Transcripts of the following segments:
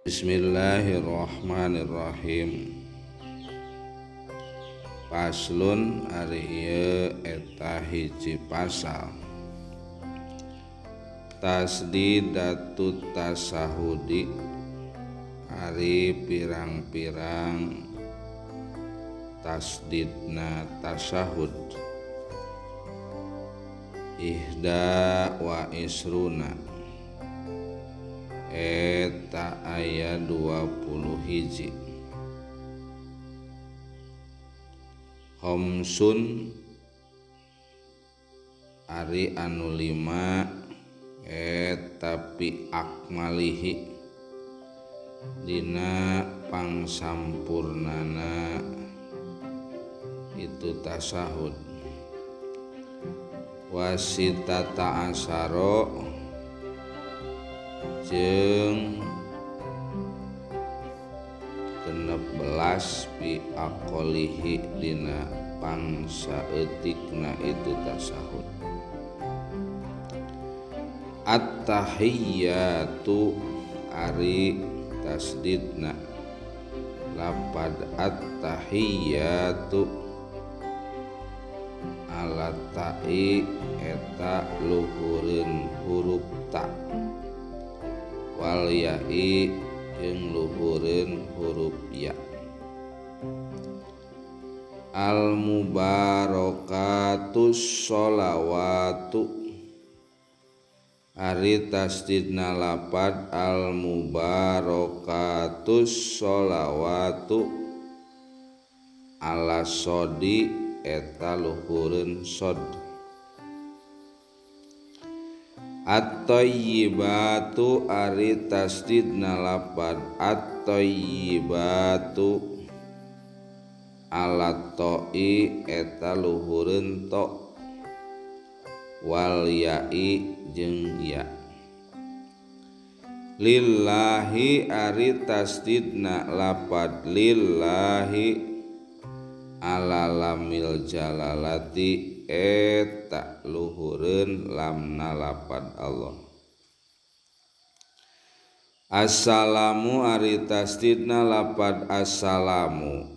Bismillahirrahmanirrahim. Paslon ari ieu eta hiji pasal. Tasdidatut tasahudi ari pirang-pirang tasdidna tasahud. Ihda wa isruna eta aya 20 hiji. Homsun ari anu 5 eta pi akmalihi dina pangsampurnana itu tasahud. Wasitata asaro jeung 16 bi aqalihi dina pangsaeutikna itu tasahud. At-tahiyyatu ari tasdidna lapad at-tahiyyatu ala ta'i eta luhureun huruf ta wal ya'i jeung luhureun huruf ya. Al mubarakatus sholawatu ari tasdidna lapad al mubarakatus sholawatu ala sodi eta luhureun sod. At-thayyibatu ari tasdidna lapad at-thayyibatu ala to'i eta luhureun to wal ya'i jeung ya. Lillahi ari tasdidna lapad lillahi ala lamil jalalati eta luhureun lamna lapad Allah. Assalamu ari tasdidna lapad assalamu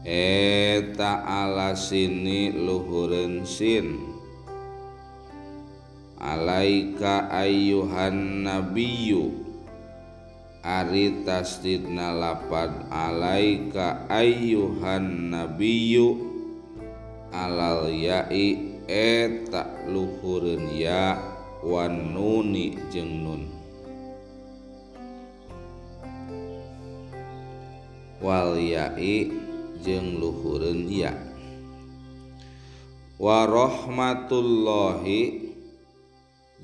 eta ala sini luhureun sin. Alaika ayyuhan nabiyyu ari tasdidna lapad alaika ayyuhan nabiyyu alal ya'i eta luhureun ya wan nuni jeung nun wal ya'i jeung luhureun ya. Wa rahmatullahi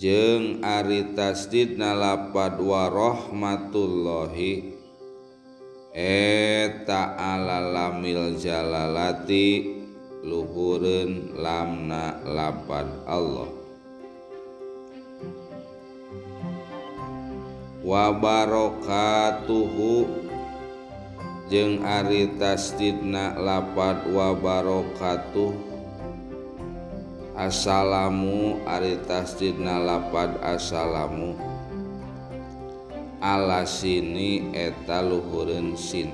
jeung ari tasdidna lapad wa rahmatullahi eta ala lamil jalalati luhureun lamna lapad Allah. Wa barakatuhu jeung ari tasdidna lapad wa barakatuh. Assalamu ari tasdidna lapad assalamu ala sini eta luhureun sin.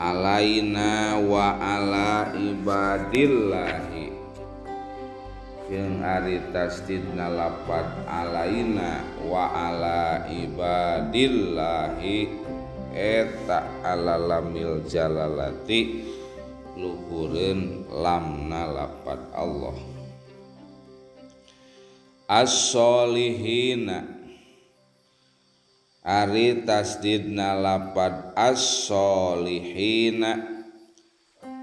Alaina wa ala ibadillahi jeung ari tasdidna lapad alaina wa ala ibadillahi eta ala lamil jalalati luhureun lamna lapad Allah. As-solihina ari tasdidna lapad as-solihina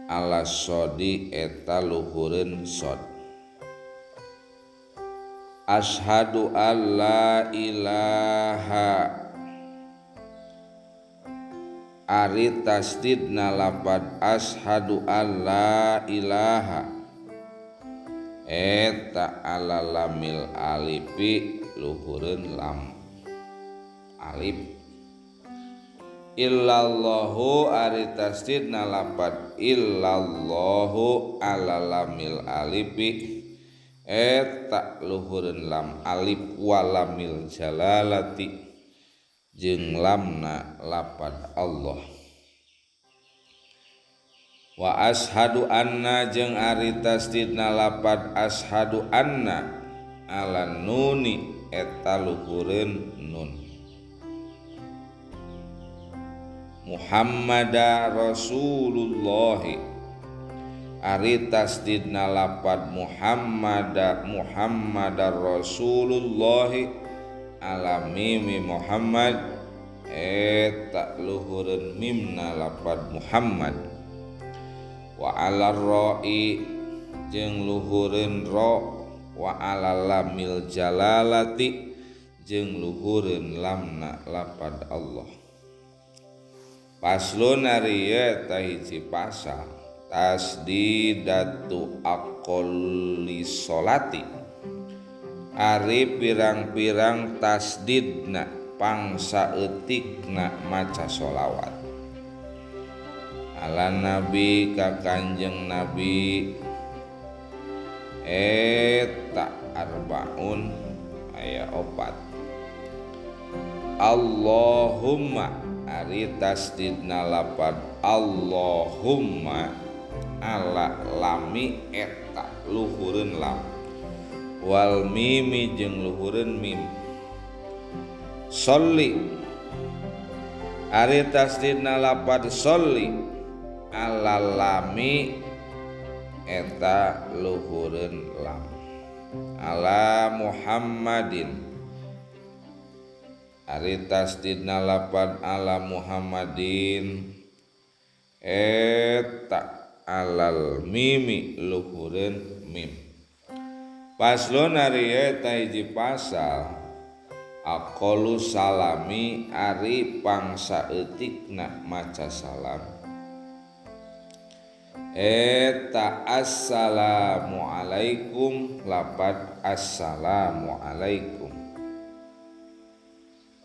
ala sodi eta luhureun sod. Ashhadu alla ilaha ari tasdidna lapad ashhadu alla ilaha eta ala lamil alifi luhureun lam alif. Illallahu ari tasdidna lapad illallahu ala lamil alifi eta luhureun lam alif walamil jalalati jeung lamna lapad Allah. Wa ashadu anna jeung ari tasdidna lapad ashadu anna ala nuni eta luhureun nun. Muhammada Rasulullahi ari tasdidna lapad Muhammada Muhammadar Rasulullahi ala mimi Muhammad eta luhureun mimna lapad Muhammad. Wa ala ra'i jeung luhureun ra, wa ala lamil jalalati jeung luhureun lamna lapad Allah. Paslon ari eta hiji pasal tasdidatu aqalli sholati ari pirang-pirang tasdidna pangsaeutikna maca sholawat ala nabi ka kanjeng nabi eta arbaun aya opat. Allahumma ari tasdidna lapad Allahumma ala lami eta luhureun lam wal mimi jeung luhureun mim. Sholli ari tasdidna lapad sholli ala lami eta luhureun lam. Ala Muhammadin ari tasdidna lapad ala Muhammadin eta alal mimi luhureun mim. Paslon ari eta hiji pasal aqallu salami ari pangsaeutikna maca salam eta assalamualaikum lapad assalamualaikum.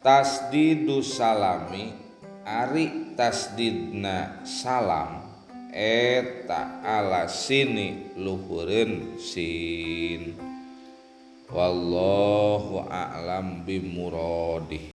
Tasdidu salami ari tasdidna salam eta ala sini luhureun sin. Wallahu a'lam bimuradih.